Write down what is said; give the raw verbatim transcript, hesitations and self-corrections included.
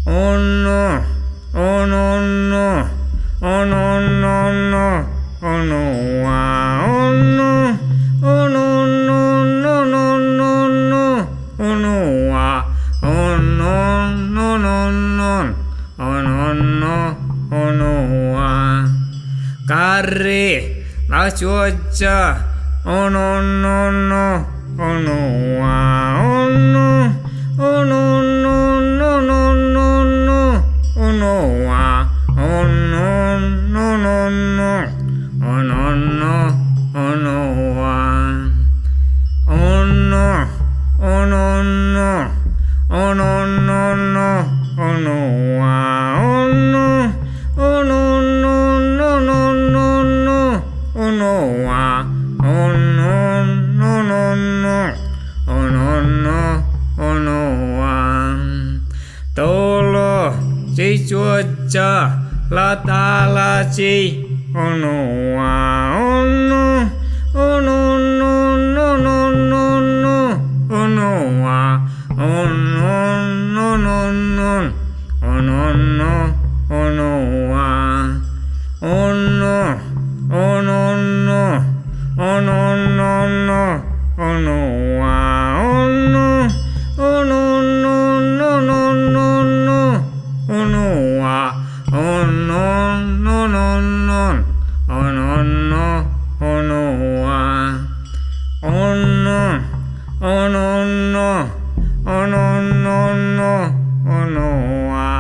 Onno, ononno, ononnonno, onoa, onno, ononnonno, onoa, onnon, ononnon, ononno, onoa. Garri, lea čuožžu, ononnonno, onoa, onno, ononnonno, onoa, onnon, ononnon, ononno, onoa. Onno, ononno, ononnonno, onoa, onno, ononnonno, ononno, onoa, onnon, ononnon, ononno, onoa. Dolo, či čuožžu, lea dálačii, onoa, onno, ononnonno, ononno, onoa, onnon, ononnon, ononno, onoa. Onno, ononno, ononnonno, onoa, onno, ononnonno, ononno, onoa, onnon, ononnon, ononno, onoa. Onno, ononno, ononnonno, onoa.